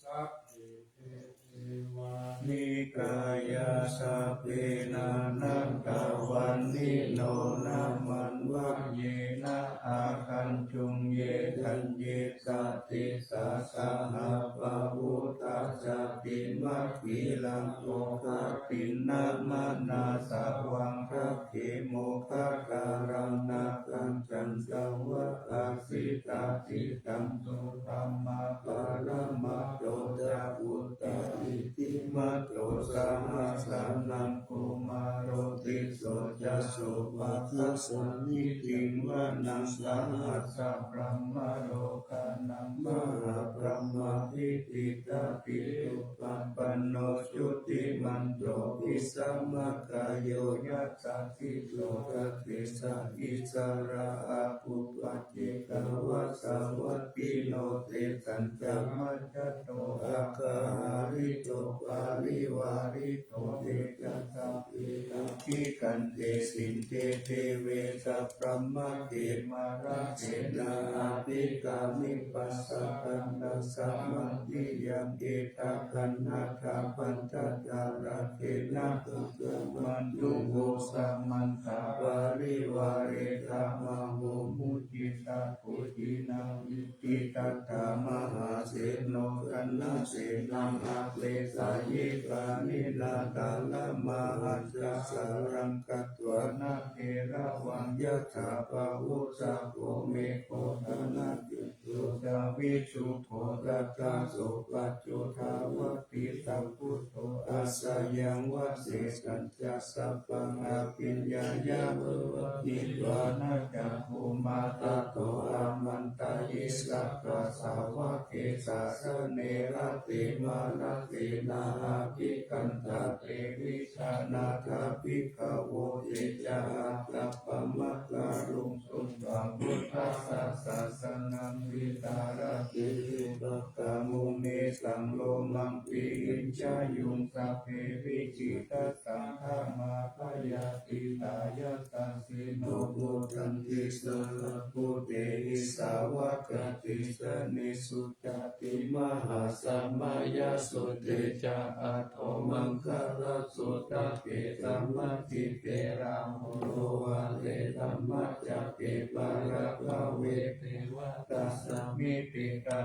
Sabbe te devānikāyā sabbe nānattavaṇṇino nāmanvayena āgañchuṃ. Ye caññe sadisā saha pavutthajātimakhīlaṃ oghatiṇṇamanāsavaṃ dak khemoghataraṃ nāgaṃ chandavāgasitātitaṃ sudhammā paramatto ca uttariddhimato saha sanaṅkumāro tisso ca supaghasā Niṭṭhitaṃ vanaṃ sahassabrahmalokānaṃ mahābrahmābhitiṭṭhati. Upapanno jutimanto bhismākāyo yasassi so. Dasettha issarā āguṃ, paccekavasavattino. Tesañca majjhato āga hārito parivārito. Te ca sabbe abhikkante sinde deve sabrahmake mārasenā abhikkāmi. Passa kaṇhassa mandiyaṃ, etha gaṇhatha bandhatha rāgena. Tañca bandhuno samantā parivāretha, mā vo muñcittha koci naṃ. Iti tattha mahāseno kaṇhasenaṃ apesayi, pāṇinā talamāhacca saraṃ katvāna bheravaṃ. Yathā pāvussako megho thanayanto savijjuko, tadā so paccudāvatti saṅkuddho asayaṃvase. Tañca sabbaṃ abhiññāya vavakkhitvāna cakkhumā, tato āmantayi sabrahmake sāsane rate. Mārasenā abhikkantā te vijānātha bhikkhavo, te ca ātappamakaruṃ sutvā buddhassa sāsanaṃ. Vītarāgehi pakkāmuṃ nesaṃ lomaṃ pī ijjāyuṃ, sabbe vijitasaṅgāmā bhayātītā yasassino. Modanti saha bhūtehi sāvakādesanesu. Jāti mahā samayasutte ca, āto maṅgalasūtake. Sammātive rāhulā vare dhammacakke, pāgārave devatā samitiṭṭhā.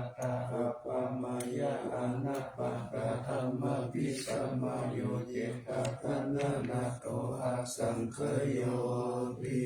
Appamāya anappakā, dhammabhisamayo cetakanānato, asaṅkhayoti.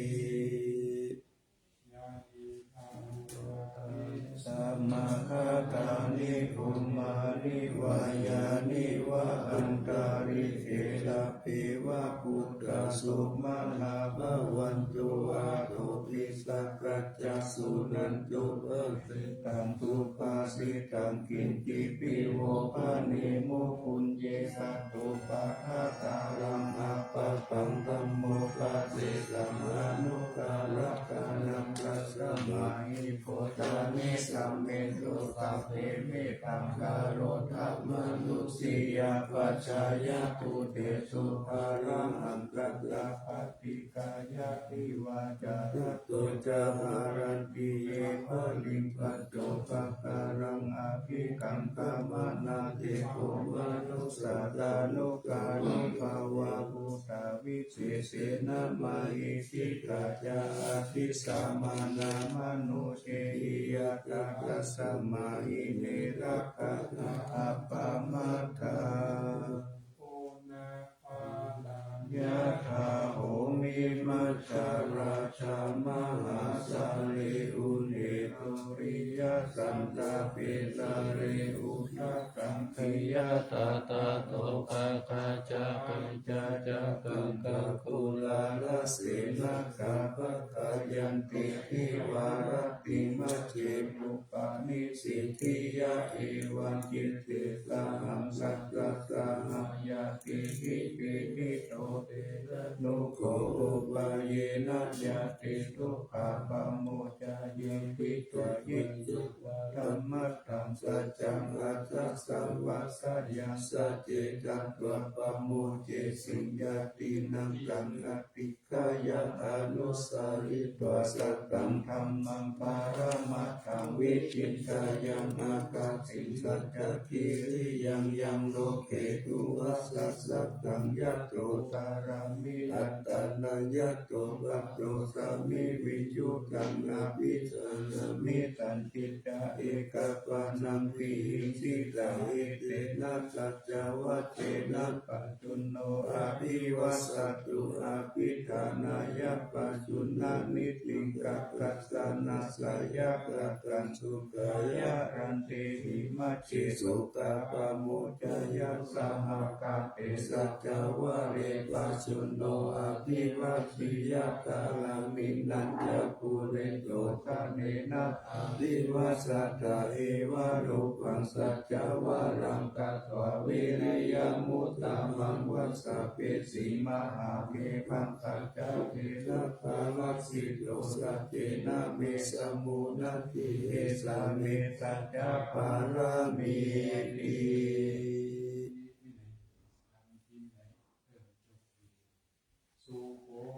Samāgatāni bhummāni vā yāni va antalikkhe, sabbe va bhūtā sumanā bhavantu, athopi sakkacca suṇantu bhāsitaṃ. Subhāsitaṃ kiñcipi vo paṇīmu puññe, satthūpādākaraṃ appattaṃ, dhammo paṭiccasamuppādākarakkhanaṃ, tasmā hi bhūtā nisāmentu, sabbe mettaṃ karotha mānusiyā pajāya. Bhūtesu bhālāhakaṃ, sabbā ṭhikāya divā ca ratto ca haranti ye baliṃ, paccopakāraṃ abhikkantā, mānā te kho manussā tanukāruṃ. Bhavabhūtā visesena mahiddhikā ca, addisāmanā manujehi yathā, tasmā hi ne rakkhatha appamattā. Yathā bhummimajjharā ca mahāsālī, ude puriyasantāpe sālī udakaṃ khiyatā, tato āgā ca pañca cakkhukā, kulālasenaggā bhakkhāyanti divā rattimajjhe. Upanisi tthiya evaṃ citte saha saha ñātibhi pīḷito, tena nukho upāyena ñātidukkhā pamuccayati. Dvādesavārakamatthaṃ saccaṃ aṭṭhāsavāsayā, sacce katvā pamuñciṃsu ñātīnaṃ, taṃ atthi kkāya anussaritvā, sataṃ dhammaṃ paramatthaṃ viciñcāya, ākāsiṃ saccakiriyaṃ yaṃ loke tuvaṭaṃ sataṃ, yato carāmi ratanaṃ, yato pattoṭṭhāmi viññūhīnaṃ abhiññānāmi, tañcitta ekapāṇaṃ vihiṃsitaṃ etena saccavajjena pajjunno abhivassatu. Abhiṭhānāya pajjunnanītiṃ katvāna seyyathākaṃ sukhāya raṇḍehi majjhe sokā pamodāya saha kate saccavajje pajjunno abhivajjeyya. Kālāni nañca pure to khaṇena abhivassatā evarūpaṃ saccavajjam katvā viriyamuttamaṃ vassa pesi mahāmevaṃ saccakena parajito saccena me samo natthi esa me saccapāramīti. Sukho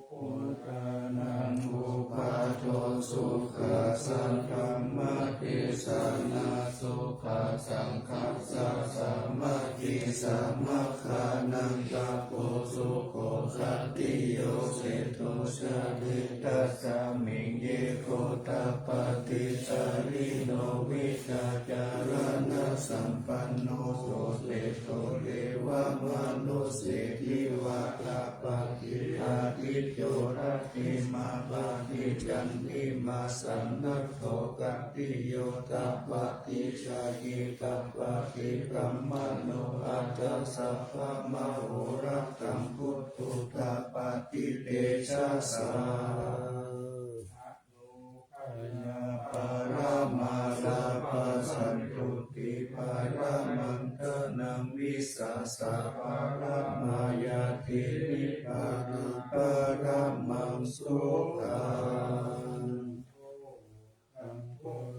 bhūtānaṃ uppādo sukhā saddhammadesanā sukhā saṅghassa sāmaggī samaggānaṃ tapo sukho. Khattiyo seṭṭho jāne tasmiṃ ye gotapati jārino vijjācaraṇasampanno so seṭṭho devamanussevī vā tapati ādicco dakkhiṇā padī candimā sannaddho. Khattiyo tapati jhāyī tapati brāhmaṇo atha sabbamahorattam buddho tapati tejasā. Kaya paramā lābhā santuṭṭhi paramaṃ dhanaṃ vissāsa paramā ñāti nibbānaṃ paramaṃ sukhaṃ.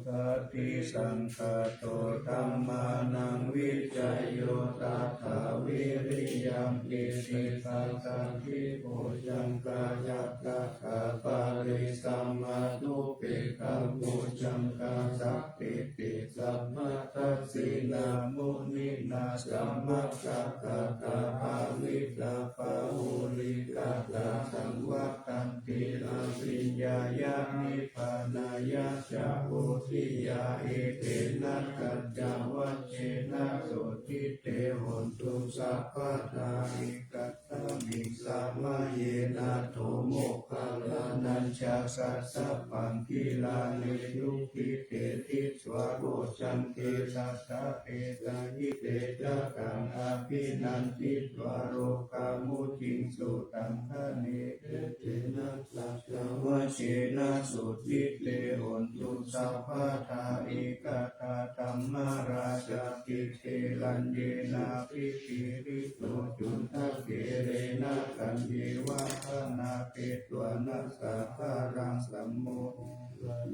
Sati saṅkhāto dhammānaṃ vicayo tathā viriyampīti passaddhi bojjhaṅgā ñātakā parisampāda upekkhā bojjhaṅgā sattete samma dassina muninā sammadakkhātā bhāvitā bahulīkatā saṃvattanti abhiññāya nibbānāya ca bodhiyā. Etena saccavajjena sotthi te hotu sabbadā. Eka smiṃ samaye nātho moggallānañca kassapaṃ gilāne dukkhite disvā bojjhaṅge satta desayi. Te ca taṃ abhinanditvā rogā mucciṃsu taṅkhaṇe. Etena saccavajjena sotthi te hotu sabbadā. Ekadā dhammarājāpi gelaññenābhipīḷito cundattherena taññeva bhaṇāpetvāna sādaraṃ sammo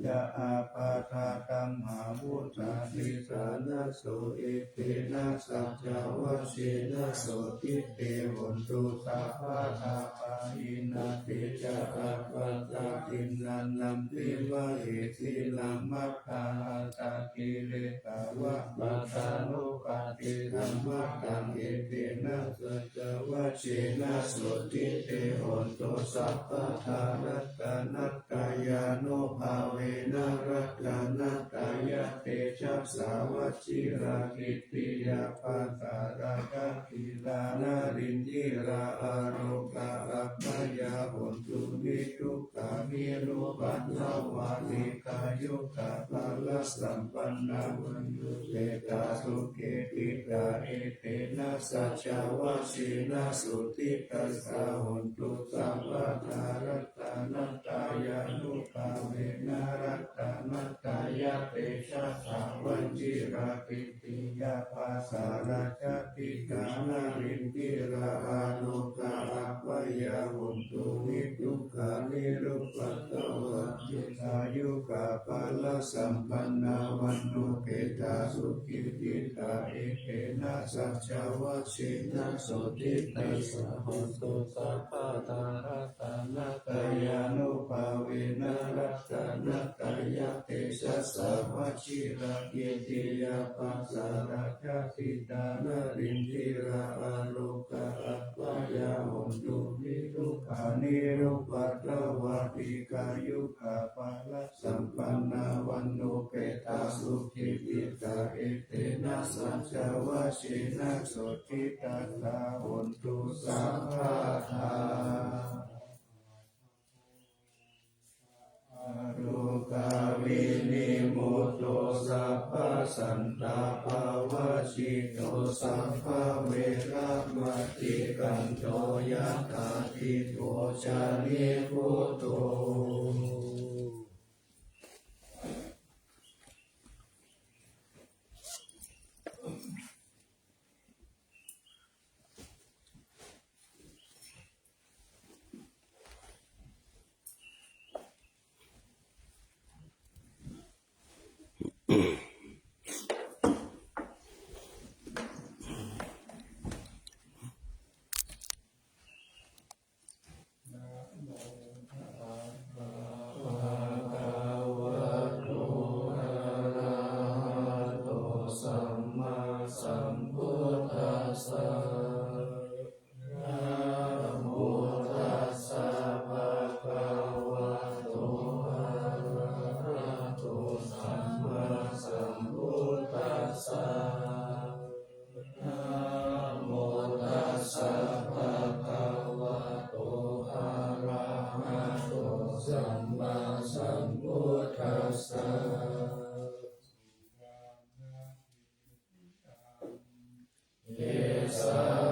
ca ābādhā tamhā vuṭṭhāsi ṭhānaso. Etena saccavajjena sotthi te hotu sabbadā. Pahīnā te ca ābādhā tiṇṇannampi mahesinaṃ maggāhatakilesā va pattānuppattidhammataṃ. Etena saccavajjena sotthi te hotu sabbadā. Ratanattayānubhāvena ratanattayatejasā vajirakkhittiyā pasārajā gilā nārindirā ārogā abyāpajjhā hontu niddukkha nirupaddavā dīghāyukā balasampannā vaṇṇuppetā sukhī ṭhitā. Etena saccavajjena sotthi tassa hotu sabbadā. Ratanattayānubhāvena ratanattayatejasā vajirakkhittiyā pasārajā gilā nārindirā ārogā abyāpajjhā hontu niddukkha nirupaddavā dīghāyukā balasampannā vaṇṇuppetā sukhī ṭhitā. Etena saccavajjena sotthi tassa hotu sabbadā. Ratanattayānubhāvena ratanattayatejasā vajirakkhittiyā pasārajā gilā nārindirā ārogā abyāpajjhā hontu niddukkha nirupaddavā dīghāyukā balasampannā vaṇṇuppetā sukhī ṭhitā. Etena sac sena sotthi tattha hontu sabbadā. Dukkhavinimutto sabbasantāpavajjito sabbaveramatikkanto yathā khiḍḍo canibhuto. Namo tassa bhagavato arahato sammāsambuddhassa. Namo tassa bhagavato arahato sammāsambuddhassa. Namo tassa bhagavato arahato sammāsambuddhassa. Esa